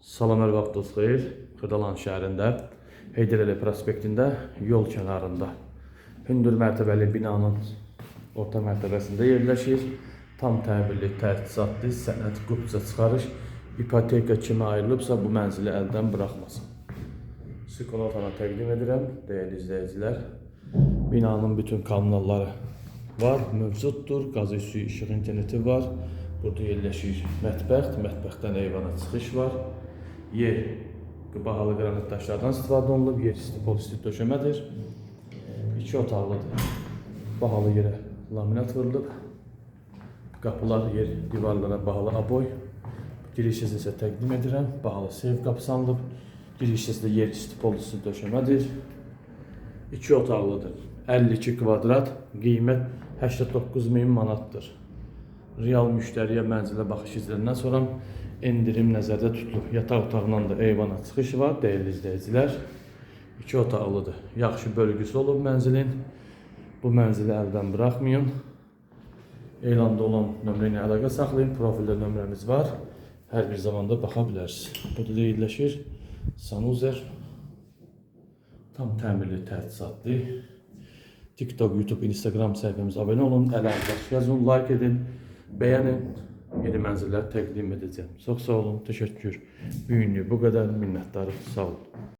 Salam, hər vaxtınız xeyir. Xırdalan şəhərində, Heydər Əliyev prospektində, yol kənarında hündür mərtəbəli binanın orta mərtəbəsində yerləşir. Tam təmirli, təchizatlı, sənəd qupca çıxarış, ipoteka kimə ayrılıbsa, bu mənzili əldən buraxmasın. Sükun otağını təqdim edirəm, dəyərli izləyicilər. Binanın bütün kommunalları var, mövcuddur. Qazı, suyu, işıq, interneti var. Burada yerləşir mətbəx, mətbəxdən eyvana çıxış var. Yer bahalı qranit daşlardan istifadə olunub, yer isti pol isti döşəmədir. İki otaqlıdır. Bahalı yerə laminat vurulub. Qapılar, yer, divarlara bahalı aboy. Giriş hissəsi isə təqdim edirəm. Bahalı seyf qapısı alınıb. Giriş hissəsi də yer isti pol isti döşəmədir. İki otaqlıdır. 52 kvadrat, qiymət 89 min manatdır. Real müştəriyə mənzilə baxış izlərindən sonra endirim nəzərdə tutulub. Yataq otağından da eyvana çıxış var, dəyərli izləyicilər. İki otaqlıdır. Yaxşı bölgüsü olub mənzilin. Bu mənzili əldən buraxmayın. Elanda olan nömrə ilə əlaqə saxlayın. Profildə nömrəmiz var. Hər bir zamanda baxa bilərsiniz. Burada da yerləşir sanuzel. Tam təmirli, təchizatlı. TikTok, YouTube, Instagram səhifəmizə abunə olun. Ələ yazın, like edin, bəyənin. Yeni mənzillər təqdim edəcəm. Çox sağ olun, təşəkkür. Bu günlük bu qədər. Minnətdarıq. Sağ olun.